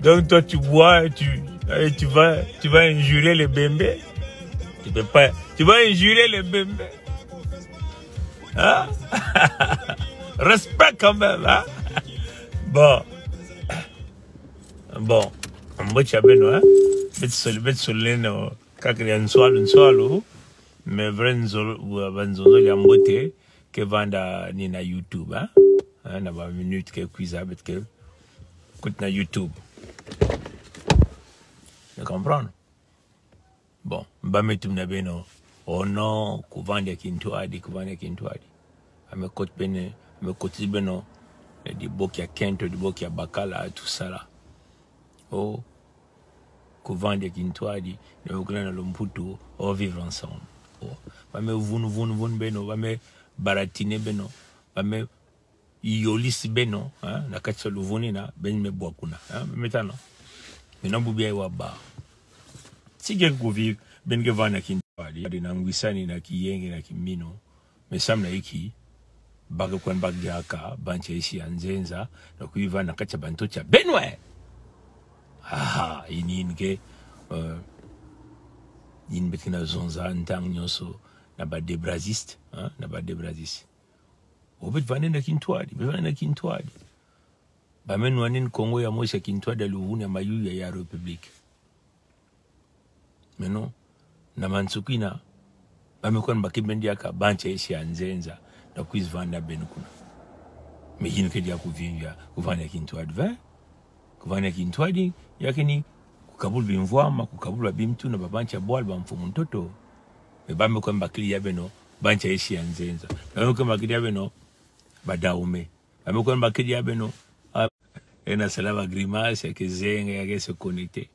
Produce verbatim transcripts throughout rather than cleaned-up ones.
Donc toi, tu bois, tu, et tu vas, tu vas injurier les bébés. Tu peux pas, tu vas injurier les bébés. Hein? Respect quand même, hein? Bon. Bon. Mbote ya beno, hein? Bit sol, bit sol, no. Kak ya nswal, nswal, oh. Mais vrai nswal, ou, euh, nswal ya mbote, ke vanda ni na YouTube, hein? Hein, na ba minute ke kwiza, bit ke, kot na YouTube. Vous comprenez? Bon, ba me tum na beno. Oh non, kuvandi ya kintwadi, kuvandi ya kintwadi. Ame kot beno, ame kot beno. Di bok ya kento, di bok ya bakala, tout ça là. Oh, kuvandi ya kintwadi, na okla na lumputu, oh, vivre ensemble. Oh, ba me vun, vun, vun beno, ba me baratine beno, ba me yolis beno, hein, na kati ya luvuni na, ben me bwakuna, hein, me tano. Me na bubi ya wa ba. Si ke kuvi, ben ke vana kintwadi, di na ngwisani na kiyenge na kimino. Me sam na iki, ba ke kwan ba ke diaka, banche isi ya nzenza, na kwi vana kati ya bantoto ya beno. Aha, ini in ke, euh, in bit ke na zonza, ntang nyoso, na ba débraziste, hein, na ba débraziste. O bit vana na kintwadi, bit vana na kintwadi. Ba me nwanin Kongo ya mosi ya kintwadi ya luvuni ya mayuya ya République. Meno, na mansukina, ba me kwan ba ke ben diaka, banche isi ya nzenza, na kwi vana ben kuna. Me in ke diaka kuvindi ya, kuvana kintwadi, ve? Kuvana kintwadi, ya kini, kukabul bimvwama, kukabul ba bimtu, na ba banche bwal ba mfumu ntoto. Me ba me kwan ba ke diaka beno, banche isi ya nzenza. Ba me kwan ba ke diaka beno, ba Dahomey. Ba me kwan ba ke diaka beno, ah, e na sala ba grimace, ya ke zenga, ya ke se connecter.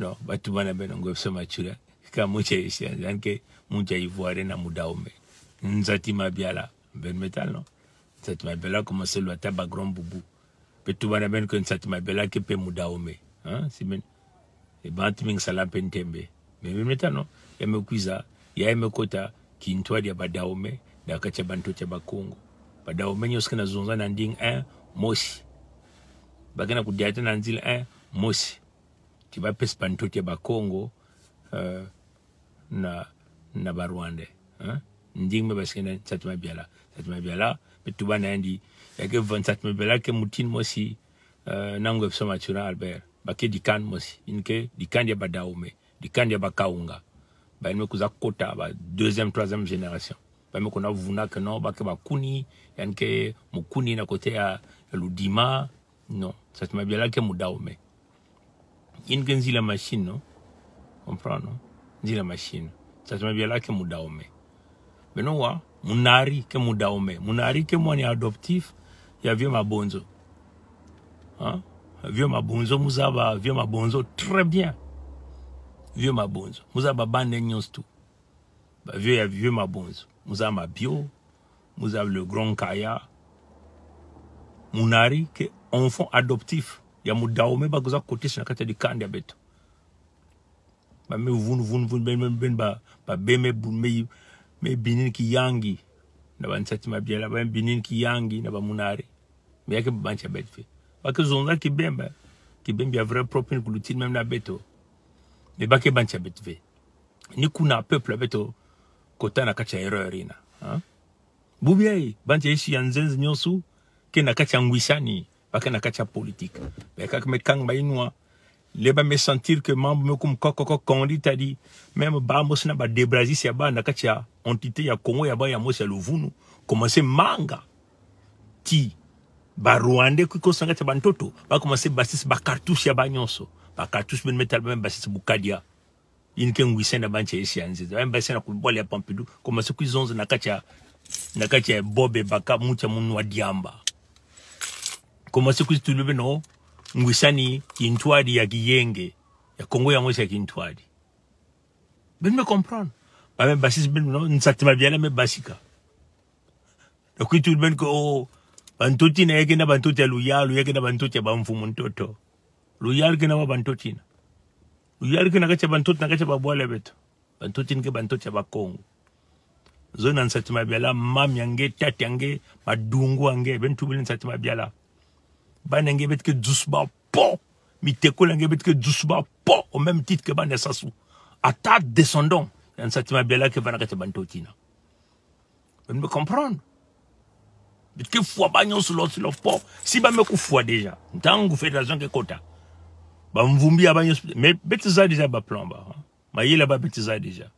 Non, ba tubana beno ngwe pso mature. Ka munche isi ya, yan ke munche ivoire na mu Dahomey. Nsati Mabiala, ben me tano. Nsati Mabiala commencé lwata ba grand boubou. Be tubana beno ke Nsati Mabiala ke pe mu Dahomey. Hein, si men. E ba timi nsala pe ntembe. Me, me, me tano. Ya me kwiza, ya me kota, kintwadi ya ba Dahomey, na kati ya bantoto ya ba Kongo. Ba Dahomey nyoso ke na zonza na nding, hein, mosi. Ba ke na kudiata na nzila, hein, mosi. Ti ba pes bantoto ya ba Kongo, euh, na, na ba Rwandais, hein? Nding me ba sike na Nsati Mabiala. Nsati Mabiala, be tubana yandi, ya ke vana Nsati Mabiala ke mutin mosi, euh, na ngwe pso mature Albert. Ba ke dikan mosi, in ke dikan ya ba Dahomey, dikan ya ba Kaunga. Ba in me kwiza kota, ba deuxième, troisième génération. Ba me kona vuna ke non, ba ke ba Kuni, yan ke mu Kuni na kote ya, ya Loudima, non. Nsati Mabiala ke mu Dahomey. In ke nzila machine, non? Comprendre, non? Nzila machine. Nsati Mabiala ke mu Dahomey. Beno wa, Munari ke mu Dahomey. Munari ke mwan ya adoptif ya Vieux Mabonzo. Hein? Vieux Mabonzo, mu zaba Vieux Mabonzo très bien. Vieux Mabonzo. Mu zaba ba nene nyoso tout. Ba vieux ya Vieux Mabonzo. Mu zaba Mabio. Mu zaba le grand Kaya. Munari ke enfant adoptif ya mu Dahomey, ba kwiza kotis na kati ya dikan ya beto. Ba me vun, vun, vun, ben, ben, ben, ba, ba be me bu-, me, me binin kiyangi. Na ba Nsati Mabiala, ba binin kiyangi, na ba Munari. Me ya ke ba banche ya beto ve. Ba ke zonza ki bemba, ki bemba ya vrai propre ni kulutin même na beto. Me ba ke banche ya beto ve. Ni kuna peuple beto, kota na kati ya erreur ina. Hein? Bubi ya, banche isi ya nzenza nyoso, ke na kati ya ngwisani, ba ke na kati ya politique. Be kak me kang ba inwa, le ba me sentir ke mambu me kum kok, kok, kok, kondi tadi, même ba mosi na ba débraziste ya ba, na kati ya entité ya Kongo ya ba ya mosi ya luvunu, commencé manga. Ti, ba Rwandais ki kosa na kati ya bantoto, ba commencé basis ba cartouche ya ba nyoso. Ba cartouche ben me tal ba me basis Bukadia. In ke ngwisen na banche isi ya nzenza. Ba me basis na kubole ya Pompidou. Commencé kwi zonza na kati ya, na kati ya bobe baka mucha munwa diamba. Commencé kwi tulu beno ngwisani kintwadi ya kiyenge. Ya Kongo ya mosi ya kintwadi. Ben me comprendre. Ba me basis ben non, Nsati Mabiala me basika. Donc, kwi tulu ben ko, oh, bantoto ina ya ke na bantoto ya Luyalu, ya ke na bantoto ya ba mfumu ntoto. Luyalu ke na ba bantoto ina. Luyalu ke na kati ya bantoto, na kati ya ba bwala beto. Bantoto ina ke bantoto ya ba Kongo. Zo na Nsat Mabiala, mam ya nge, tata ya nge, madungu ya nge, ben tubuli Nsat Mabiala. Bana nge bet ke dous ba po. Mitekol ya nge bet ke dous ba po. Au même titre ke bana Sassou. Ata descendant ya Nsat Mabiala ke va na kati ya bantotina. Ben me comprendre. Bet ke fwa ba nyonso lo si lo po. Si ba me ku fwa déjà. Ntangu fédération ke kota. Ba mvumbi ya ba nyonso. Mais bet za déjà ba plan ba, hein. Mayela ba bet za déjà.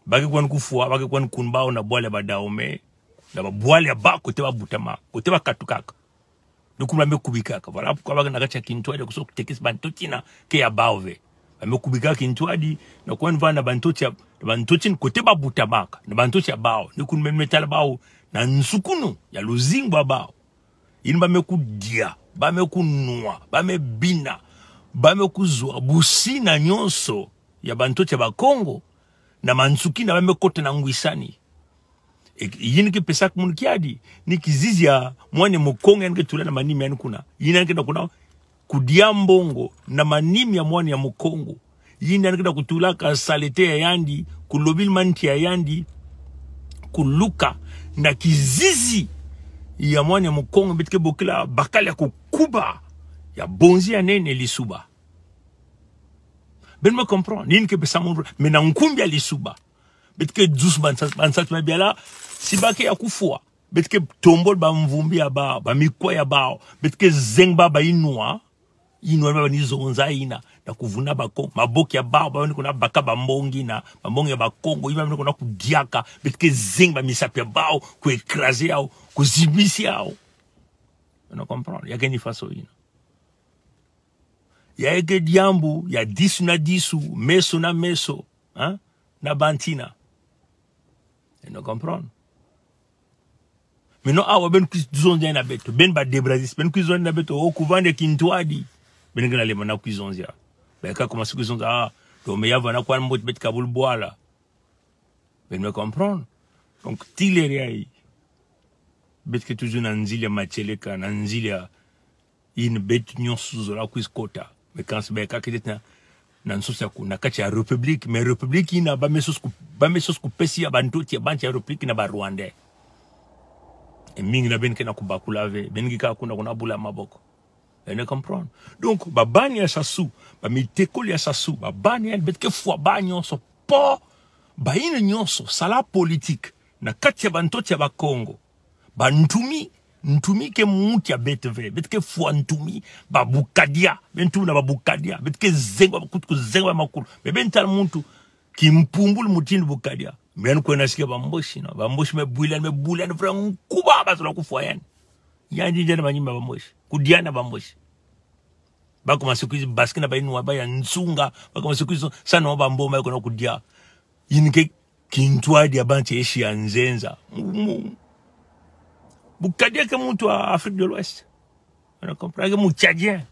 Ba ke kwani ku fwa, ba ke kwani kun bao na bwala ba Dahomey. Na ba bwala ba kote ba butama, kote ba katukaka. Ni kun ba me kubikaka. Voilà pourquoi ba ke na kati ya kintwadi ku so tekis bantotina ke ya bao ve. Ba me kubikaka kintwadi, na kwani va na bantotia, na bantotin kote ba butamaka, na bantotia bao. Ni kun me me tala bao, na nsukunu ya luzingu ya bao. Yin ba me ku dia, ba me ku nwa, ba me bina, ba me ku zwa, busina nyonso ya bantotia ba Kongo, na mansukina ba me kota na ngwisani. E, yin ke pesak mun kiadi, ni kizizi ya mwana Mukongo yan ke tula na manima yan kuna. Yin yan ke na kuna, ku dia mbongo, na manima ya mwana Mukongo. Yin yan ke na ku tulaka saleté ya yandi, ku lobil manti ya yandi, ku luka, na kizizi ya mwana Mukongo, bet ke bokila bakala ku kuba, ya bonzi ya nene Lissouba. Ben me comprendre, yin ke pesa mun, mais na nkumbu ya Lissouba. Bet ke dous ba Nsat, ba Nsat Mabiala, si ba ke ya ku fwa. Bet ke tombol ba mvumbi ya bao, ba mikwa ya bao. Bet ke zeng ba ba inwa. Inwa ba ni zonza ina. Na ku vuna ba Kongo. Maboko ya bao, ba ni kuna baka ba mbongi na. Ba mbongi ya ba Kongo, yin ba ni kuna ku diaka. Bet ke zeng ba misapi ya bao, ku écraser yao, ku zibisi yao. Beno comprendre. Ya ke ni faso ina. Ya ke diambu, ya disu na disu, meso na meso, hein? Na bantina. Beno comprendre. Maintenant, awa ben kwiz zonzia na beto, ben ba Debrazis, ben kwiz zonzia na beto, o ku vande kintwadi. Ben ke na lema na kwiz zonzia. Ba ka commencer kwiz zonzia, ah, to me ya va na kwan mot bet kabul bwala. Ben me comprendre. Donc, tileri ayi. Bet ke toujours na nzila matieleka, na nzila yin bet nyonso zo la kwiz kota. Mais kan se ba ka ke det na, na nsosa ku, na kati ya République. Mais République ina ba me sos ku, ba me sos ku pesi ya bantoti ya banti ya République na ba Rwandais. E mingi na ben ke na ku bakula ve, ben ngi ka kuna kuna bula maboko. Beno comprendre. Donc, ba bani ya Sassou, ba mitekol ya Sassou, ba bani ya bet ke fwa ba nyonso po, ba yin nyonso, sala politique, na kati ya bantoti ya ba Kongo. Ba ntumi, ntumi ke muntu ya bet ve, bet ke fwa ntumi, ba Bukadia, ben ntumi na ba Bukadia, bet ke zeng ba kut ku zeng ba makul. Mais ben tal muntu, ki mpumbul mutin Bukadia. Men kwena sike ba Mboshi, no? Ba Mboshi me bulan, me bulan, vra nkuba, ba sala ku fwa yan. Yan di jana ba nyima ba Mboshi. Ku diana ba Mboshi. Ba commencer kwiz basket na ba inwa ba ya nsunga. Ba commencer kwiz sa no ba mbo ma kwena ku dia. Yin ke kintwadi ya banti ya Asia nzenza. Mu, mu. Bukadia ke muntu wa Afrique de l'Ouest. Beno comprendre. Ke mu Tchadien.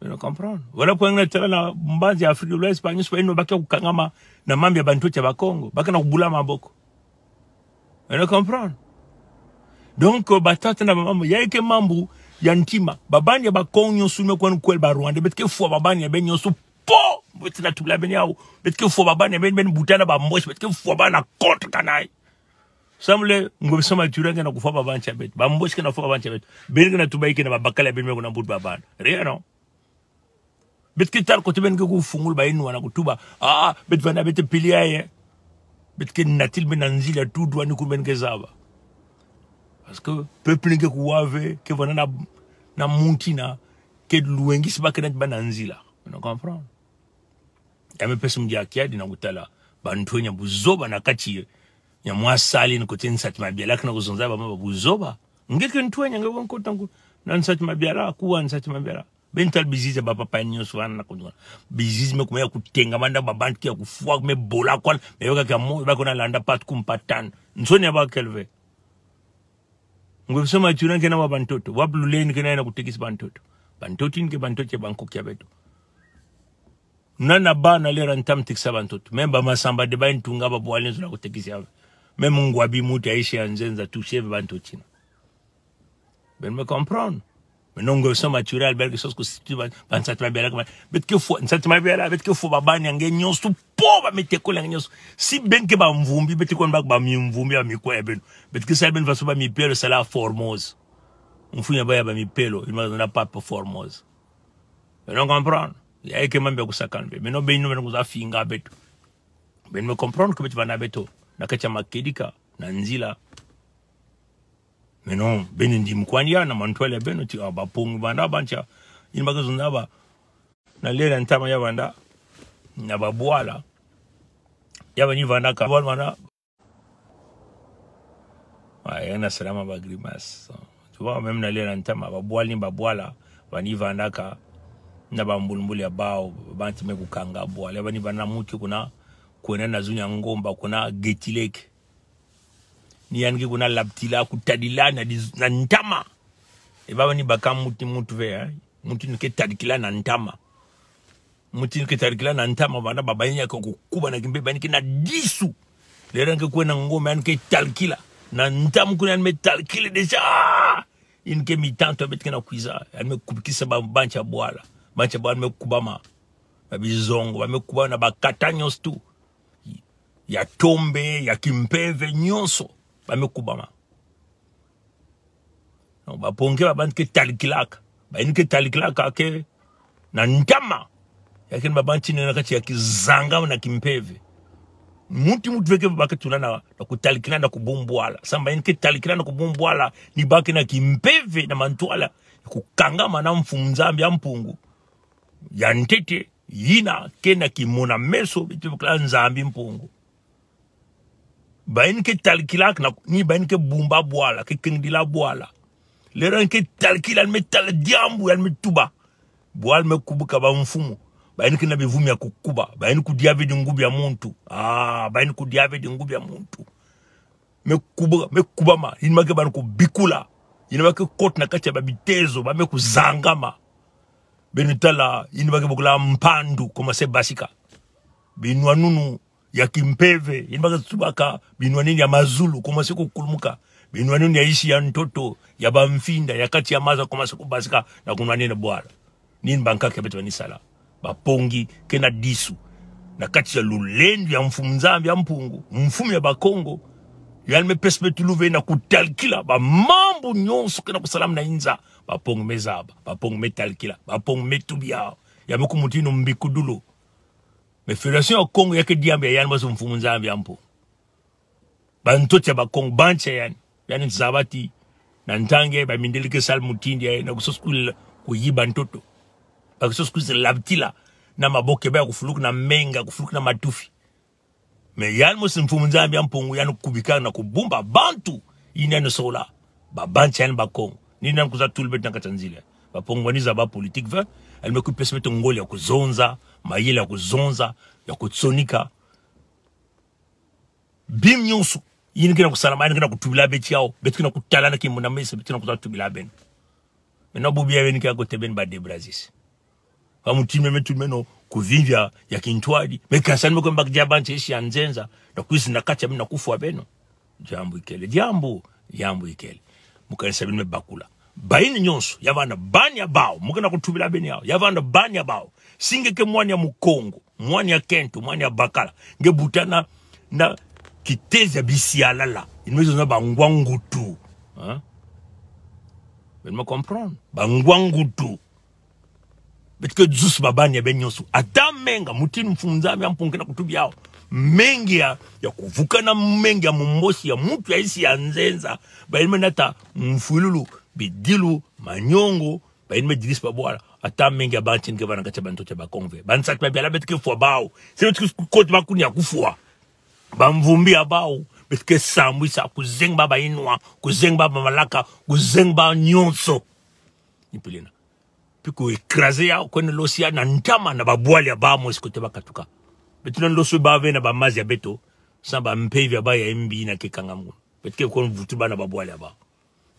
Beno comprendre. Voilà pourquoi na tala na mbanzi ya Afrique de l'Ouest, ba nyonso ba ino ba ke kukangama na mambu ya bantoti ya ba Kongo. Ba ke na kubula maboko. Beno comprendre. Donc, euh, ba tata na ba mama, ya ke mambu ya ntima. Ba bani ya ba Kongo nyonso me kwena kwel ba Rwandais, bet ke fwa ba bani ya ben nyonso po, bet na tula ben yao. Bet ke fwa ba bani ya ben, ben butana ba Mboshi, bet ke fwa ba na kont kanai. Samle, ngwe soma tura ke na ku fwa ba banti ya bet. Ba Mboshi ke na fwa ba banti ya bet. Ben ke na tuba ike na ba bakala ben me kuna but ba ban. Rien, non? Bet ke tar kote ben ke ku fungul ba inwa na ku tuba. Ah, bet vana bet pili aye. Bet ke natil ben na nzila tout droit ni ku ben ke zaba. Parce que peuple ke ku wa ve, ke vana na, na muntina, ke lwengis ba ke na ba na nzila. Beno comprendre. Ya me pesi mdia kiadi na ku tala. Ba ntwenya buzoba na kati. Ya mwa sali ni kote Nsat Mabiala ke na ku zonza ba ma ba buzoba. Nge ke ntwenya nge wan kota nku. Na Nsat Mabiala, ku wa Nsat Mabiala. Ben tal bizizi ba papa nyonso wan na ku nwa. Bizizi me kuma ya ku tenga manda ba banti ya ku fwa me bola kwan. Me ba ka mo, ba kuna landa pat kumpatan. Nsoni ya ba kelve. Ngwe soma tura ke na wa bantoto. Wa blule ni ke na na ku tekis bantoto. Bantoto ni ke bantoto ya banko kia beto. Na na ba na lera ntam tekisa bantoto. Même ba masamba de ba intunga ba bwalen zula ku tekisi ya. Même ngwa bi muti ya Asia nzenza touché bantotina. Beno me comprendre. Maintenant, Nguesso Mathurin Albert, ke sos ko siti ba, ba nsat ma biala kama. Bet ke fo, nsat ma biala, bet ke fo ba bani ange nyonso, po ba mete ko lang nyonso. Si ben ke ba mvumbi, bet ke kon ba, ba mi mvumbi, ba mi ko eben. Bet ke sa ben faso ba mi pelo, sala Formose. Mfunya ba ya ba mi pelo, il m'a donné pas pour Formose. Maintenant, comprendre. Ya ke man be ko sakan be. Maintenant, ben no, maintenant, ko sa finga beto. Ben me comprendre ke bet vana beto. Na kacha makedika, na nzila. Maintenant, ben ndi mkwani ya, na mantwale beno ti, ah, ba pong vanda bancha. In ba ke zonza ba. Na lera ntama ya vanda. Na ba bwala. Ya ba ni vanda ka. Bwala vanda. Ah, ya na salama ba grimace. Tu vois, même na lera ntama, ba bwala ni ba bwala. Ba ni vanda ka. Na ba mbulmbul ya bao, ba nti me kukanga bwala. Ya ba ni vanda muti kuna. Kwena na zunya ngomba kuna getilek. Ni yan ke kuna labtila, kutadila na di, na ntama. E baba ni baka muti mutu ve, eh. Muti ni ke tadkila na ntama. Muti ni ke tadkila na ntama, bana baba ni ya ke kukuba na kimpe, ba ni ke na disu. Lera ni ke kwena ngoma, yan ke talkila. Na ntama kuna yan me talkila déjà. In ke mi tanto bet ke na kwiza. Yan me kubkisa ba bancha bwala. Bancha bwala me kubama. Ba bizongo, ba me kuba na ba katanyos tu. Ya tombe, ya kimpeve, nyonso. Ba me kubama. Donc, ba pong ke ba ban ke talkilaka. Ba in ke talkilaka ke na ntama. Ya ken ba ban tine na kati ya kizanga na kimpeve. Muti mutu ve ke ba ke tuna na, na kutalkila na kubumbwala. Samba in ke talkila na kubumbwala. Ni ba ke na kimpeve na mantwala. Kukanga mana mfumu Nzambi ya Mpungu. Ya ntete, yina, ke na kimona meso, beti bukla Nzambi Mpungu. Ba in ke talkilak na, ni ba in ke bumba bwala, ke kengdila bwala. Lera in ke talkila, me tal diambu, yan me tuba. Bwala me kubuka ba mfumu. Ba in ke na bivumi ya kukuba. Ba in kudia ve di ngubi ya muntu. Ah, ba in kudia ve di ngubi ya muntu. Me kuba, me kubama, in ma ke ban kubikula. In ma ke kot na kati ya ba bitezo, ba me kuzangama. Beno tala, in ma ke bukla mpandu, koma se basika. Binwanunu, ya kimpeve, in ma ke tubaka, binwanini ya mazulu, koma se kukulumuka. Binwanunu ya isi ya ntoto, ya ba mfinda, ya kati ya maza, koma se kubasika, na kunwanini bwala. Ni ba nkaka beto ba ni sala. Ba pong ke na disu. Na kati ya lulendo ya mfumu Nzambi ya Mpungu. Mfumu ya Bakongo. Yan me pesi beto luve na kutalkila. Ba mambu nyonso ke na kusalama na inza. Ba pong me zaba. Ba pong me talkila. Ba pong me tubi ya. Ya me kumutino mbikudulu. Mais Fédération ya Kongo ya ke diambu ya yan ba so mfumu Nzambi ya Mpungu. Ba ntoto ya Bakongo, bancha yan. Yan zaba ti. Na ntange, ba mindele ke sal mutindi ya, na kusos kul-, kuyiba ntoto. Ba kusos kul se labtila. Na maboke ba kufuluk na menga, kufuluk na matufi. Mais yan mo si mfumu Nzambi ya Mpungu, yan kubika na kubumba bantu. Ini yan sola. Ba bancha yan Bakongo. Ni nan kuza tulbet na katanzile. Ba pong wa ni zaba politique ve. Yan me kupesi beto ngoli ya kuzonza. Mayele ya kuzonza. Ya kutsonika. Bim nyonso. Yin ke na kusalama, yin ke na kutubila beti yao. Beti ke na kutala na kimuna mese, beti ke na kusa tubila ben. Maintenant, bubu ya ben ke akote ben ba de Brazis. Ba muti me me tu me no, kuvimvia, ya kintwadi. Me kansan me ko mbak diaban che isi ya nzenza. Na kwisi na kacha me na kufwa beno. Diambu ikele. Diambu. Diambu ikele. Mukansa ben me bakula. Bain nyonso. Ya vanda bani ya bao. Muka na kutubila ben yao. Ya vanda bani ya bao. Si nge ke mwani ya Mukongo. Mwani ya Kento, mwani ya Bakala. Nge buta na, na kitezi ya bisi ya lala. Ino me zo na ba ngwa ngutu. Hein? Beno me comprendre. Ba ngwa ngutu. Beti ke zus ba bani ya ben nyonso. Ata menga, muti mfumu Nzambi ya Mpungu ke na kutubi yao. Menga ya, ya kuvuka na menga ya mumbosi ya mutu ya isi ya nzenza. Bain me nata mfwilulu, bidilu, manyongo, bain me diris ba bwala. Ata menga ya bantin ke vana kacha bantoto ya Bakongo ve. Ban sat ma biala beti ke fwa bao. Se beti ke kot ba kuni ya kufwa. Ba mvumbi ya bao. Beti ke sambwisa, kuzeng ba ba inwa, kuzeng ba ba malaka, kuzeng ba nyonso. Ni pilina. Pi ku écraser ya, kwena losi ya, na ntama, na ba bwala ya bao mo si kote ba katuka. Beto na losi ba ve na ba mazi ya beto. Sa ba mpevi ya ba ya mbi na ke kanga mu. Beti ke kon vutu ba na ba bwala ya bao.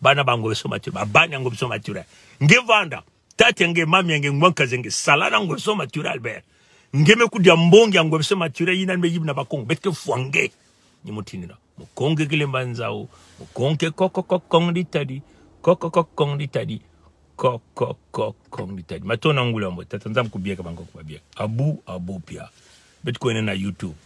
Bana ba Nguesso Mathurin, ba bani ya Nguesso Mathurin. Nge vanda, tata nge, mami nge, ngwankazi nge, sala na Nguesso Mathurin Albert. Nge me kudia mbongi ya Nguesso Mathurin, ina me yib na Bakongo, beti ke fwa nge. Ni mutinina. Mukongo ke kilemba nzao, Mukongo ke koko koko kong di tadi, koko koko kong di tadi. Ko, ko, ko, ko, mi tad. Mato na ngulamo, tata nzam ko bia ka bang ko ko bia. Abu, abu pia. Bet ko ena na YouTube.